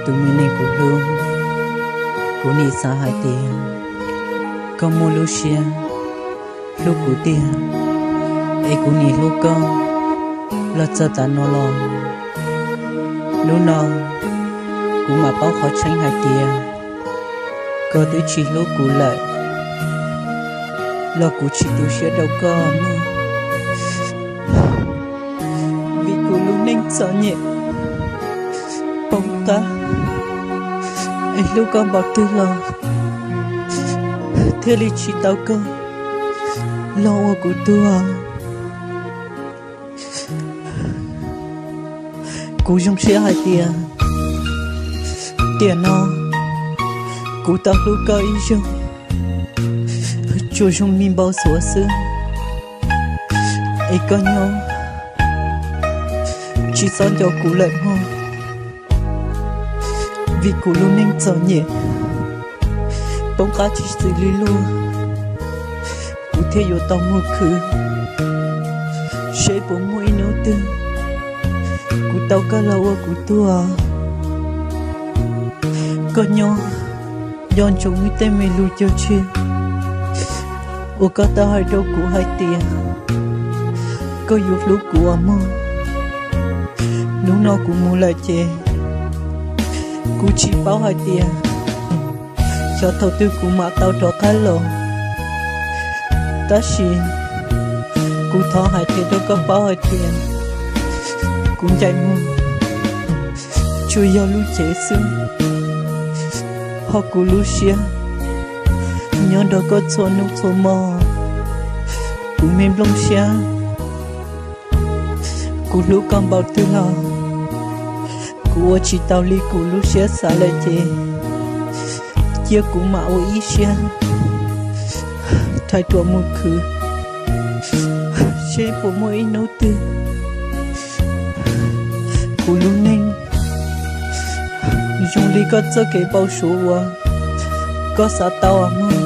Tus me neeg kuv hlub, kuv nim xav hais tias koj muaj lub siab hlub kuv tiag, es kuv nim hlub koj los txog tav no los. Hnub no kuv mam paub qhov tseeb hais tias koj twb tsis hlub kuv lawm, los kuv tsis tu siab rau koj mog. Vim kuv lub neej txom nyem poob qab, es hlub koj npaum twg los thiaj li tsis tau koj los ua kuv tug. Kuv zoo siab hais tias tiam no kuv tau hlub koj ib zaug, tsuas zoo li npau suav xwb, es koj nyob tsis txhob nco kuv lawm mog. Vim kuv lub neej txom nyem poob qab tsis xws li luag, kuv thiaj yuav tau mus khwv seb puas muaj ib hnub twg kuv tau koj los ua kuv tug. Koj nyob nco ntsoov wb tej me lus cog tseg uas koj tau hais rau kuv hais tias koj yuav hlub kuv os mog. Hnub no kuv mus lawm ces kuv tsis paub hais tias xyov thaum twg kuv mam tau rov qab los. Tab sis kuv thov hais qhia rau koj paub hais tias kuv ncaim mus tsuas yog lub cev xwb, ho kuv lub siab nyob nrog koj txhua hnub txhua hmo. Kuv me nplooj siab, kuv hlub koj npaum twg los kuv ua tsis tau li kuv lub siab xav lawm ces cia kuv mam ua ib siab rhais ruam mus khwv seb puas muaj ib hnub twg kuv lub neej zoo li koj txoj kev npau suav uas koj xav tau os mog.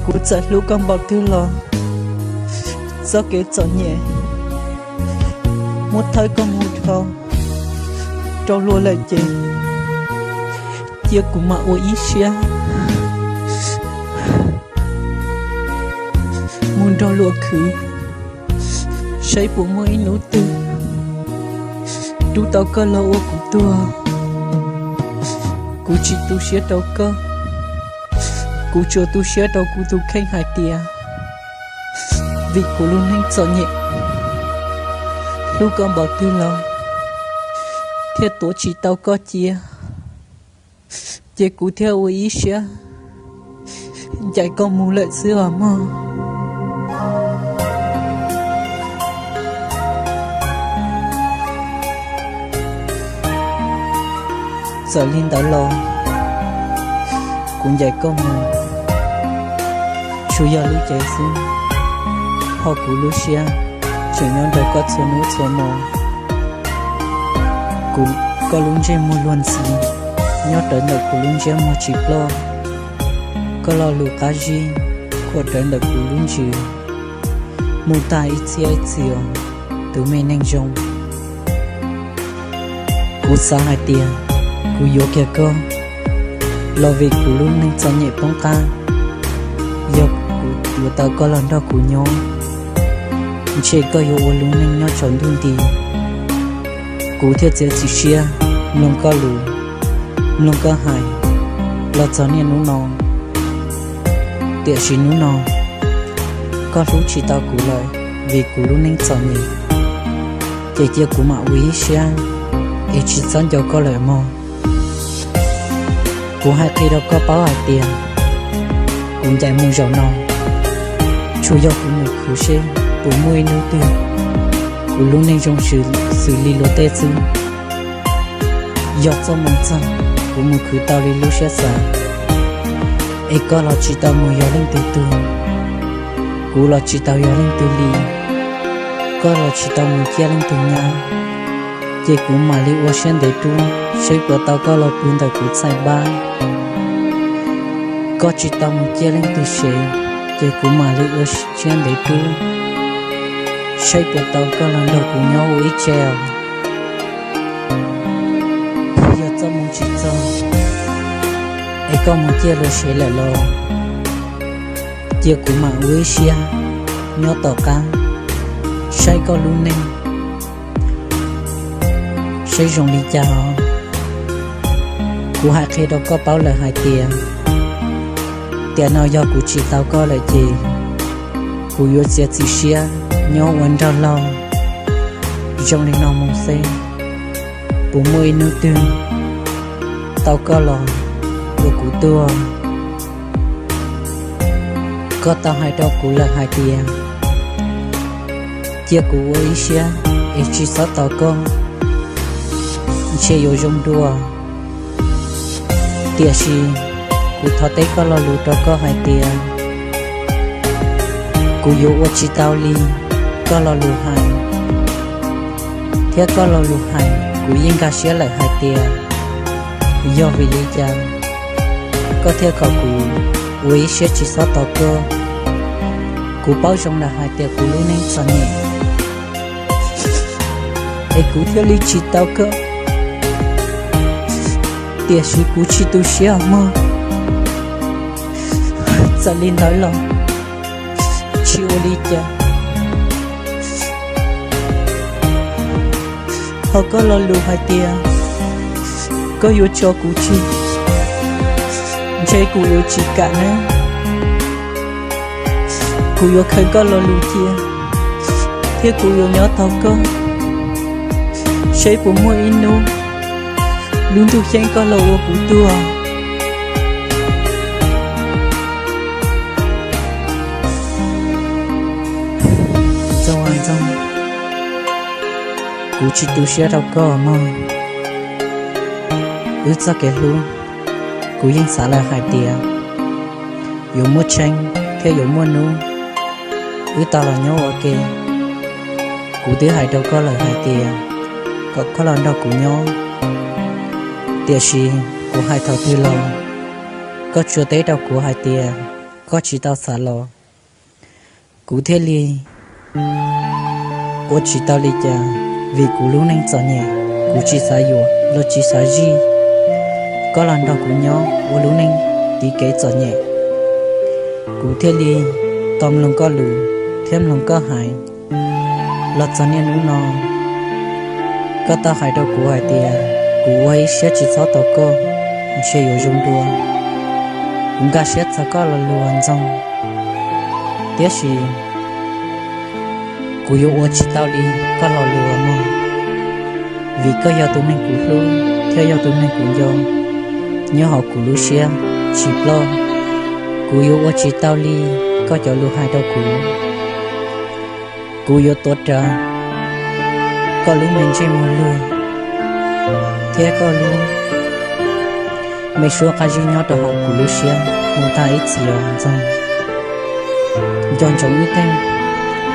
Kuv txawm hlub koj npaum twg los txoj kev txom nyem muab thawb koj mus dhau rau luag lawm ces cia kuv mam ua ib siab mus nrog luag khwv saib puas muaj ib hnub twg rub tau koj los ua kuv tug. Kuv tsis tu siab rau koj, kuv tsuas tu siab rau kuv tus kheej hais tias vim kuv lub neej txom nyem hlub koj npaum twg los thiaj tuav tsis tau koj cia, ces kuv thiaj ua ib siab ncaim koj mus lawm xwb os mog. Txawm li ntawd los kuv ncaim koj mus tsuas yog lub cev xwb, ho kuv lub siab tseem nyob nrog koj txhua hnub txhua hmo. Kuv, koj lub ntsej muag luag ntxhi nyob rawv ntawm kuv lub ntsiab muag tsis ploj, koj lo lus qab zib khuam rawv ntawm kuv lub ntsws mus tag ib txhiab ib txhis os, tus me neeg zoo. Kuv xav hais tias kuv yuav kiag koj los vim kuv lub neej txom nyem poob qab. Yog kuv yuav tau koj los nrog kuv nyob, ntshe koj yuav ua lub neej nyob tsaus ntuj nti. Kuv thiaj txiav txim siab mloog koj lus, mloog koj hais los txog niaj hnub no. Tiam sis hnub no koj hlub tsis tau kuv lawm vim kuv lub neej txom nyem, ces cia kuv mam ua ib siab es tsis txhob nco koj lawm mog. Kuv hais qhia rau koj paub hais tias kuv ncaim mus zaum no tsuas yog kuv mus khwv seb puas muaj ib hnub twg kuv lub neej zoo xws li luag tej xwb. Yog txoj moo txog kuv mus khwv tau li lub siab xav, es koj los tsis tau mus yog leej twg tug, kuv los tsis tau yog leej twg li, koj los tsis tau mus ciaj leej twg nyab, ces kuv mam li ua siab ntev rub seb puas tau koj los pw ntawm kuv txhais npab. Koj tsis tau mus ciaj leej twg sev, ces kuv mam li ua siab ntev rub saib puas tau koj los nrog kuv nyob ua ib tse os. Koj mus ciaj luag sev lawm los cia kuv mam ua ib siab nyob tom qab saib koj lub neej saib zoo li cas os. Kuv hais qhia rau koj paub lawm hais tias, tiam no yog kuv tsis tau koj lawm ces kuv yuav txiav txim siab nyob ua nraug laug zoo li no mus xwb. Puas muaj ib hnub twg tau koj los ua kuv tug? Koj tau hais rau kuv lawm hais tias cia kuv ua ib siab es tsis txhob tos koj, ntshe yuav zoo dua. Tiam sis kuv thov teb koj lo lus rau koj hais tias kuv yuav ua tsis tau li koj lo lus hais, thiab koj lo lus hais kuv yeej nkag siab lawm hais tias yog vim li cas koj thiaj kom kuv ua ib siab tsis txhob tos koj. Kuv paub zoo lawm hais tias kuv lub neej txom nyem es kuv thiaj li tsis tau koj, tiam sis kuv tsis tu siab mog. Txawm li ntawd los tsis ua li cas. Ho koj lo lus hais tias koj yuav tso kuv tseg, ntshe kuv yuav tsis kam nawb. Kuv yuav khaws koj lo lus cia, thiab kuv yuav nyob tos koj, seb puas muaj ib hnub lub ntuj xyeeb koj los ua kuv tug. Ntxoog, kuv tsis tu siab rau koj mog. Wb txoj kev hlub, kuv yeej xav lawm hais tias yuav muaj tsheej thiab yuav muaj hnub wb tau los nyob ua ke. Kuv twb hais rau koj lawm hais tias kom koj los nrog kuv nyob, tiam sis kuv hais thaum twg los koj tsuas teb rau kuv hais tias koj tsis tau xav los. Kuv thiaj li ua tsis tau li cas, vim kuv lub neej txom nyem, kuv tsis xav yuam los tsis xav zij koj los nrog kuv nyob ua lub neej tiv kev txom nyem. Kuv thiaj li tau mloog koj lus thiab mloog koj hais. Los txog niaj hnub no, koj tau hais rau kuv hais tias kuv ua ib siab tsis txhob tos koj, ntshe yuav zoo dua. Kuv nkag siab txog koj lo lus Ntxoog, tiam sis kuv yuav ua tsis tau li koj lo lus mog, vim koj yog tus neeg kuv hlub thiab yog tus neeg kuv nco nyob hauv kuv lub siab tsis ploj. Kuv yuav ua tsis tau li koj cov lus hais rau kuv. Kuv yuav tuav rawv koj lub me ntsej muag luag thiab koj lub me suab qab zib nyob rau hauv kuv lub siab mus tag ib txhis os Ntxoog. Nco ntsoov wb tej,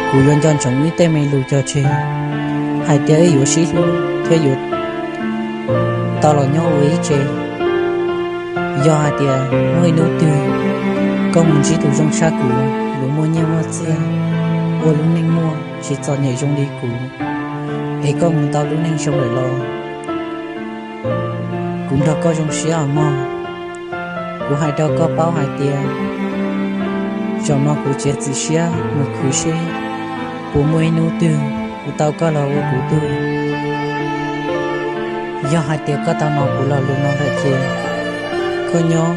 kuv yuav nco ntsoov wb tej me lus cog tseg hais tias wb yuav sib hlub thiab yuav tau los nyob ua ib tse. Yog hais tias muaj ib hnub twg koj mus ntsib tus zoo tshaj kuv, yuav muaj nyiaj muaj txiaj, ua lub neej muaj tsis txom nyem zoo li kuv, es koj mus tau lub neej zoo lawm los kuv nrog koj zoo siab os mog. Kuv hais rau koj paub hais tias zaum no kuv txiav txim siab mus khwv seb puas muaj ib hnub twg kuv tau koj los ua kuv tug. Yog hais tias koj tau hnov kuv lo lus no lawm ces koj nyob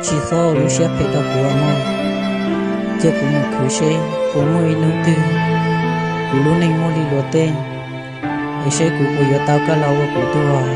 tsis txhob ua lub siab phem rau kuv os mog. Cia kuv mus khwv seb puas muaj ib hnub twg kuv lub neej muaj li luag tej, es seb kuv puas yuav tau koj los ua kuv tug os.